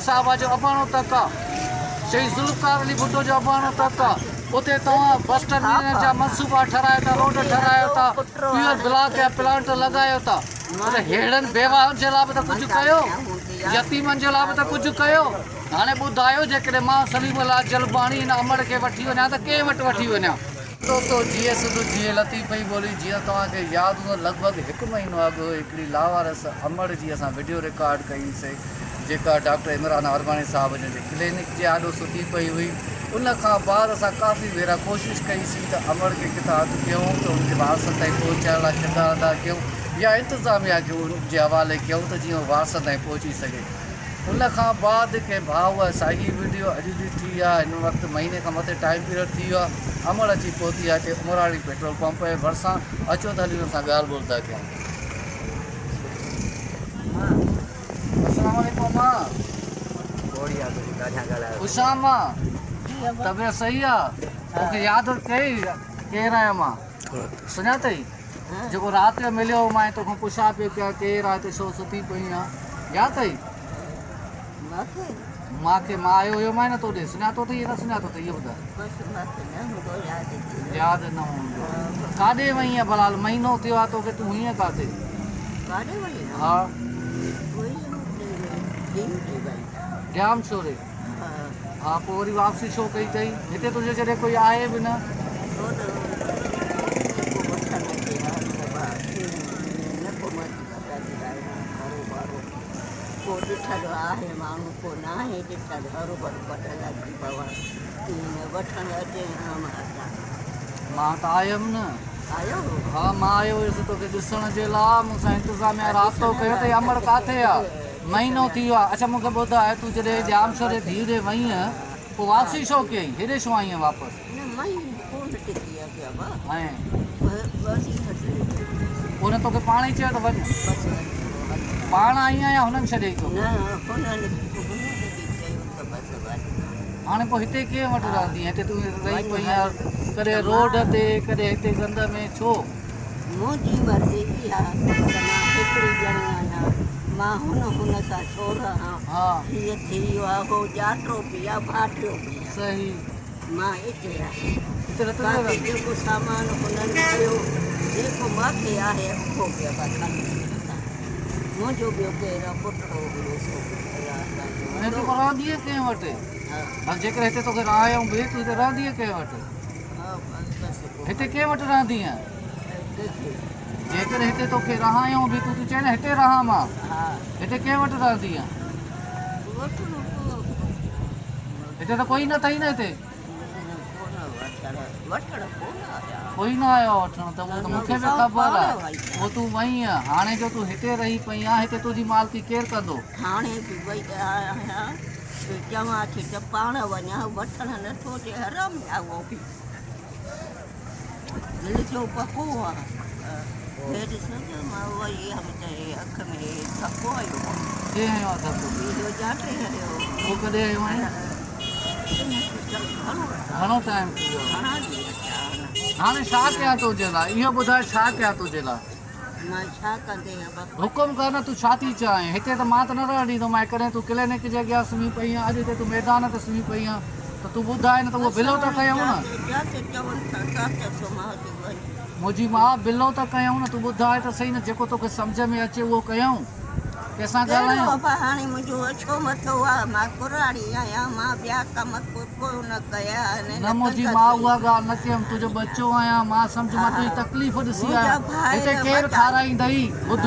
صاحبه جو اباڻو تڪ آ، شهيد ذوالفقار علي ڀٽو جو اباڻو تڪ آ، اتي توهان بس ٽرمينل جا منصوبا ٺهرايو ٿا، روڊ ٺهرايو ٿا، پيور بلاڪ جا پلانٽ لڳايو ٿا پر ههڙن بيواهن جي لاء به ته ڪجهه ڪيو، يتيمن جي لاء به ته ڪجهه ڪيو. هاڻي ٻڌايو جيڪڏهن مان سليم الله جلباڻي هن امڙ کي وٺي وڃان ته ڪنهن وٽ وٺي وڃان؟ دوستو جيئي سنڌ جيئي لطيف پئي ٻولي جيئن توهان کي ياد هوندو لڳ ڀڳ هڪ مهينو اڳ هڪڙي لاوارث امڙ جي اسان وڊيو رڪارڊ ڪئي سي جيڪا ڊاڪٽر عمران عرباڻي صاحب جن جي ڪلينڪ جي آڏو ستي پئي هئي ان کان بعد اسان ڪافي ڀيرا ڪوشش ڪئي سين ته امڙ کي ڪٿان هٿ ڪيون ته ان جي وارثن تائين پهچائڻ لاء ڪردار ادا ڪيون يا انتظاميا کي ان جي حوالي ڪيون ته جيئن وارثن تائين پهچي سگهي. ان کان بعد ڪنهن ڀاء اها ساڳي وڊيو اڄ ڏٺي آهي هن وقت مهيني کان مٿي ٽائيم پيريڊ ٿي ويو آهي امڙ اچي پهتي آهي هتي عمراڻي پيٽرول پمپ جي ڀرسان اچو ته هلي ان سان ڳالهه ٻولهه ٿا ڪيون. السلام عليڪم اما. خوش آن اما طبيعت صحيح آ مونکي ياد ڪئي ڪير آهيان مان سڃاتئي. جيڪو رات جو مليو هو مان توکان پڇا پيو ڪيان ڪير آ هتي ڇو ستي پئي آن ياد اٿئي؟ ماکي ماکي مان آيو هيو مان نه تو ڏي سڃاتو اٿئي يا نه سڃاتو اٿئي اهو ٻڌاء. بس ماکي نه هوندو ياد ٿي. ياد نه هوندو ڪاڏي وئين بلال مهينو ٿيو آ توکي تون هئين ڪاٿي؟ ڪاڏي وئي آهيان؟ ها وئي هيم ڌيء ڏي وئي. ڄام شوري. ها پوء وري واپسي ڇو ڪئي اٿئي؟ هتي تنهنجو جڏهن ڪوئي آهي به نه. مان ته آيم نه. ها مان آيو هيس توکي ڏسڻ جي لاء مون سان انتظاميا رابطو ڪيو ته هي امڙ ڪاٿي آ. مهينو ٿي ويو آهي. اڇا مون کي ٻڌاء تون جڏهن ڄامشوري ڌيء ڏي وئينء پوء واپسي ڇو ڪيئي؟ هيڏي ڇو آئينء واپس؟ نه مهينو ڪونه ٽڪي آهيان بابا. ۽ ٻه ڏينهن ٽي ڏينهن. پوء هن توکي پاڻ ئي چيو ته وڃ؟ بس وڃ وڃ. پاڻ آئينء يا هنن ڇڏيئي توکي؟ نه هنن هنن به چيو ته بس وڃ. هاڻي پوء هتي ڪنهن وٽ رهندينء؟ هتي تون رهي پئي آهين ڪڏهن روڊ تي ڪڏهن هتي گند ۾ ڇو؟ منهنجي مرضي اها ته مان هڪڙي ڄڻي آهيان، مان هن هن سان ڇو رهان؟ هيء ٿي ويو آهي، هو ڄاٽو به آهي، ڀاٽيو به آهي. مان اتي رهان. باقي جيڪو سامان هنن ڪيو، جيڪو مان کي آهي، اهو به ابا کڻي وڃندا. منهنجو ٻيو ڪير آهي، پٽڙو هيو سو به الله اسان جو هاڻي تون رهندينء ڪنهن وٽ؟ جيڪڏهن هتي توکي رهايائون به، تون هتي رهندينء ڪنهن وٽ؟ هتي ڪنهن وٽ رهندينء؟ جيڪڏهن هتي توکي رهايائون به، تون ٿي چئين نه هتي رهان مان، هتي ڪنهن وٽ رهندينء؟ هتي ته ڪوئي نه اٿئي نه هتي. ڪوئي نه آيو وٺڻ ته اهو ته مون کي به خبر آهي. پوء تون وئينء، هاڻي جو تون هتي رهي پئي آهين، هتي تنهنجي مالڪي ڪير ڪندو؟ هاڻي به وئي آهيان. جو چوان ٿي ته پاڻ وڃان وٺڻ نه ٿو ڏي حرامي آ اهو به دل جو پڪو آ هي ڏس ته مان وئي هيم ته هي اک ۾ هي ڌڪو هنيو آ. ڪنهن هنيو آ ڌڪو؟ اهو جاٽي هنيو. اهو ڪڏهن هنيو آهين؟ گهڻو ٽائيم ٿي ويو آ. گهڻا ڏينهن ٿيا آهن. هاڻي ڇا ڪيان تنهنجي لاء؟ اهو ٻڌاء ڇا ڪيان تنهنجي لاء؟ مان ڇا ڪندين ابا. حڪم ڪر نه تون ڇا ٿي چاهين؟ هتي ته مان ته نه رهڻ ڏيندومانء. ڪڏهن تون ڪلينڪ جي اڳيان سمهي پئي آن، اڄ هتي تون ميدان تي سمهي پئي آن ته تون ٻڌاء نه ته اهو بلو ته ڪيائون نه. منهنجي ماء بلو ته ڪيائون نه تون ٻڌاء ته سهي نه جيڪو توکي سمجهه ۾ اچي اهو ڪيائون. ڪنهن سان ڪهڙو ڳالهايون؟ ابا هاڻي منهنجو اڇو مٿو آ، مان ڪراڙي آهيان، مان ٻيا ڪم ڪو نه ڪيا آهن، نه نه منهنجي ڪنگهه ماء ڪئي. اها ڳالهه نه ڪيم، تنهنجو ٻچو آهيان، مان سمجهه مان تنهنجي تڪليف ڏسي منهنجا آهيان، ڀائر هتي ڪير وڏا. کارائيندئي، ٻڌ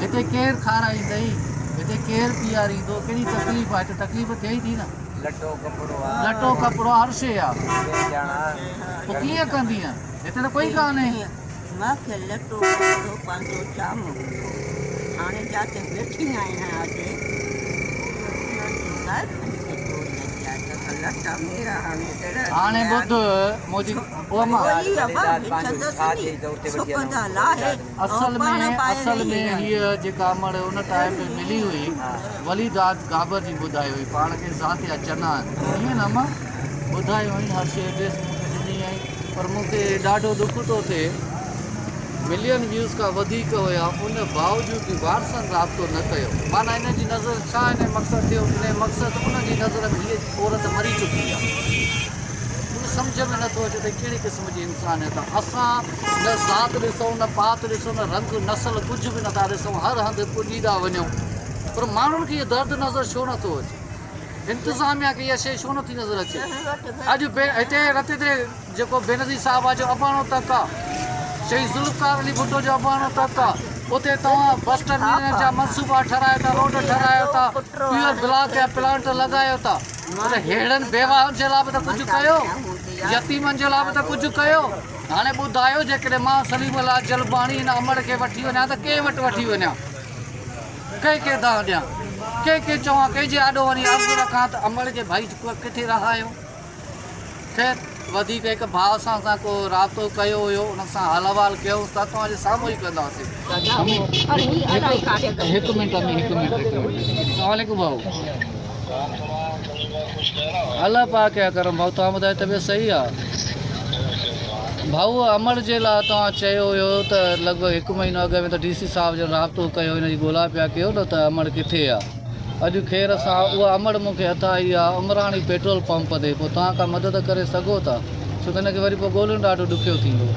هتي ڪير کارائيندئي، هتي ڪير پياريندو، ڪيڏي تڪليف آهي، هتي تڪليف ٿئي ٿي نه. لٽو ڪپڙو آ. لٽو ڪپڙو آ، هر شيء آ. ڪنهن ڄاڻ آ. پوء ڪيئن ڪندينء، هتي ته ڪوئي ڪانهي. مان کي لٽو ڪپڙو پنهنجو جام هوندو هو. هاڻي جاتي ويٺي آهيان اڄ هاڻي ٻڌ منهنجي او امان. اصل ۾ اصل ۾ هيء جيڪا امڙ ان ٽائيم ۾ ملي هئي ولي داد گابر جي ٻڌائي هئي پاڻ کي ذات يا چنا آهن ائين نه امان ٻڌائي هئائين هر شيء ايڊريس مون کي ڏني هئائين پر مون کي ڏاڍو ڏک ٿو ٿئي ملين ويوز کان وڌيڪ هيا ان باوجود به وارثن رابطو نه ڪيو معنيٰ انهن جي نظر ڇا انهي مقصد ٿيو انهي مقصد انهن جي نظر ۾ هيء عورت مري چڪي آهي مون کي سمجهه ۾ نٿو اچي ته ڪهڙي قسم جي انسانيت آهي اسان نه ذات ڏسون نه پات ڏسون نه رنگ نسل ڪجهه به نٿا ڏسون هر هنڌ پڄي ٿا وڃون پر ماڻهن کي اهو درد نظر ڇو نٿو اچي انتظاميا کي اها شيء ڇو نٿي نظر اچي اڄ هتي رتي تي جيڪو بينظير صاحبه جو اباڻو تڪ آ، شهيد ذوالفقار علي ڀٽو جو اباڻو تڪ آ، اتي توهان بس ٽرمينل جا منصوبا ٺهرايو ٿا، روڊ ٺهرايو ٿا، پيور بلاڪ جا پلانٽ لڳايو ٿا، پر ههڙن بيواهن جي لاء به ته ڪجهه ڪيو، يتيمن جي لاء به ته ڪجهه ڪيو. هاڻي ٻڌايو جيڪڏهن مان سليم الله جلباڻي هن امڙ کي وٺي وڃان ته ڪنهن وٽ وٺي وڃان؟ ڪنهن کي دانهن ڏيان؟ ڪنهن کي چوان؟ ڪنهن جي آڏو وڃي عرض رکان ته امڙ کي ڀائي ڪٿي رهايو؟ خير وڌيڪ هڪ ڀاء سان اسان ڪو رابطو ڪيو هيو ان سان حال احوال ڪيو ته توهان جي سامهون ئي ڪنداسين. هڪ منٽ امي هڪ منٽ هڪ منٽ السلام عليڪم ڀائو. الله پاڪ جا ڪرم ڀائو توهان ٻڌايو طبيعت صحيح آ. ڀائو امڙ جي لاء توهان چيو هيو ته لڳ ڀڳ هڪ مهينو اڳ ۾ ته ڊي سي صاحب جن رابطو ڪيو هن جي ڳولا پيا ڪيو نه ته امڙ ڪٿي آ. اڄ خير سان اها امڙ مون کي هٿ آئي آ عمراڻي پيٽرول پمپ تي پوء توهان ڪا مدد ڪري سگهو ٿا ڇو ته هن کي وري پوء ڳولڻ ڏاڍو ڏکيو ٿيندو.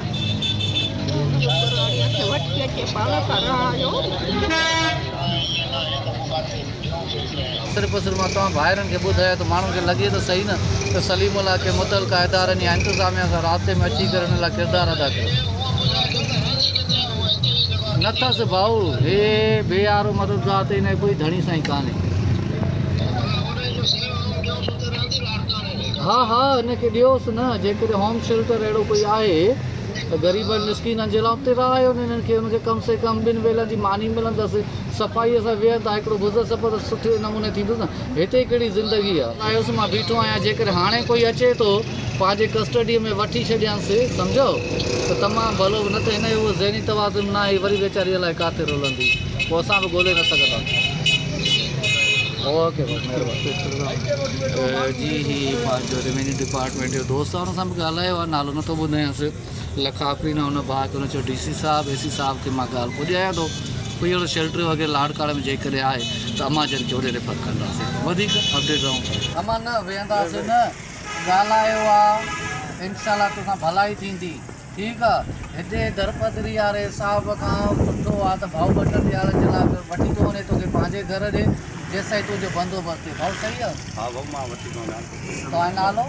صرف صرف مان توهان ڀائرن کي ٻڌايو ته ماڻهن کي لڳي ته سهي نه ته سليم الله کي متعلقه ادارن يا انتظاميا سان رابطي ۾ اچي ڪري ان لاء ڪردار ادا ڪيو. نه اٿس ڀائو هي بي يارو مددگار ته هن جو ڪوئي ڌڻي سائين ڪانهي. ها ها هن کي ڏيوس نه جيڪڏهن هوم شيلٽر اهڙو ڪوئي آهي ته غريبن مسڪينن جي لاء اتي رهايو هنن کي هن کي ڪم سي ڪم ٻن ويلن جي ماني ملندس صفائيء سان ويهن ته هڪڙو گذر سفر ته سٺي نموني ٿيندس نه هتي ڪهڙي زندگي آ. آيس مان بيٺو آهيان جيڪڏهن هاڻي ڪوئي اچي ٿو پنهنجي ڪسٽڊيء ۾ وٺي ڇڏيانس سمجهيو ته تمام ڀلو نه ته هن جو اهو ذهني توازن ناهي وري ويچاري الائي ڪاٿي رلندي پوء اسان به ڳولي نه سگهنداسين. اوڪي بس مهرباني. جي هي پنهنجو ريونيو ڊپارٽمينٽ جو دوست آهي ان سان به ڳالهايو آهي نالو نٿو ٻڌايانس. لک آفرين آ ان ڀاء کي ان چيو ڊي سي صاحب اي سي صاحب کي مان ڳالهه پڄايان ٿو ڪوئي اهڙو شيلٽر وغيره لاڙڪاڻي ۾ جيڪڏهن آهي ته امان جن کي هوڏي ريفر ڪنداسين وڌيڪ اپڊيٽ رهون ٿا. امان نه ويهنداسين نه ڳالهايو آ انشاء الله توسان ڀلائي ٿيندي ٺيڪ آ هتي درپدري واري حساب کان سٺو آ ته ڀائو ٻه ٽن ڏيهاڙن جي لاء وٺي ٿو وڃي توکي پنهنجي گهر ڏي جيستائين تنهنجو بندوبست ٿئي ڀائو صحيح آ. ها ڀائو مان وٺي ٿو وڃان. توهان جو نالو؟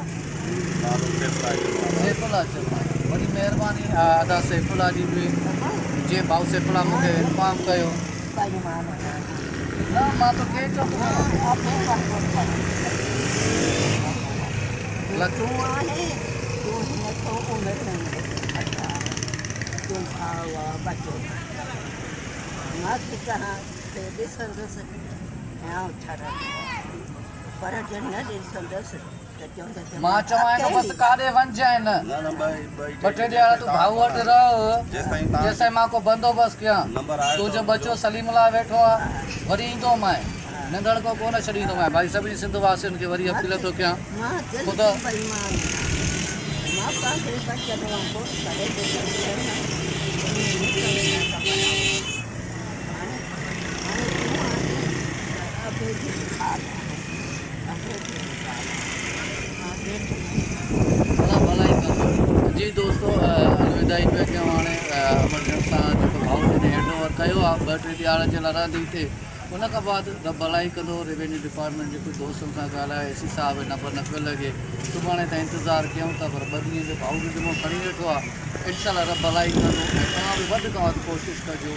نالو سيف الله جرماڻي. سيف الله جرماڻي وڏي مهرباني ادا سيف الله جي به جي ڀائو سيف الله مونکي انفارم ڪيو. نه مان تو کي چيو ته پر جي نه ڏسندس ته چوندس ته مان چوانء ٿو بس ڪاڏي وڃجانء نه. ٻه ٽي ڏهاڙا تون ڀائو وٽ رهه، جيستائين مان ڪو بندوبست ڪيان. تنهنجو ٻچو سليم الله ويٺو آ، وري ايندومانء. ننڌڻڪو ڪونه ڇڏيندومانء. ڀائي سڀني سنڌ واسين کي وري اپيل ٿو ڪيان. خدا. الله ڀلائي ڪندو. جي دوستو الوداعي پيا ڪيون هاڻي امر جن سان جيڪو ڀائو جن هينڊ اوور ڪيو آ ٻه ٽي ڏهاڙن جي لاء رهندي هتي ان کان بعد رب ڀلائي ڪندو ريونيو ڊپارٽمينٽ جي ڪجهه دوستن سان ڳالهائي اي سي صاحب جو نمبر نه پيو لڳي سڀاڻي تائين انتظار ڪيون ٿا پر ٻه ڏينهن جو ڀائو به ذمو کڻي ويٺو آ انشاء الله رب ڀلائي ڪندو ۽ توهان به وڌ کان وڌ ڪوشش ڪجو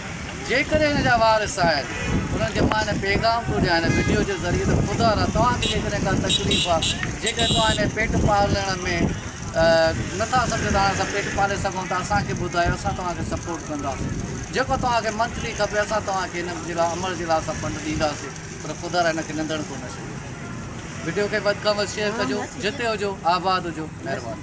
جيڪڏهن هن جا وارث آهن انهن کي مان هن پيغام ٿو ڏيان هن وڊيو جي ذريعي ته خدا را توهان کي جيڪڏهن ڪا تڪليف آهي جيڪڏهن توهان هن پيٽ پالڻ ۾ نٿا سمجهو ته هاڻي اسان پيٽ پالي سگهون ٿا اسان کي ٻڌايو اسان توهان کي سپورٽ ڪنداسين جيڪو توهان کي منٿلي کپي اسان توهان کي هن جي لاء عمل جي لاء اسان فنڊ ڏينداسين پر خدا را هن کي ننڌڻ ڪو نه ڇڏيو وڊيو کي وڌ کان وڌ شيئر ڪجو جتي هجو آباد هجو مهرباني.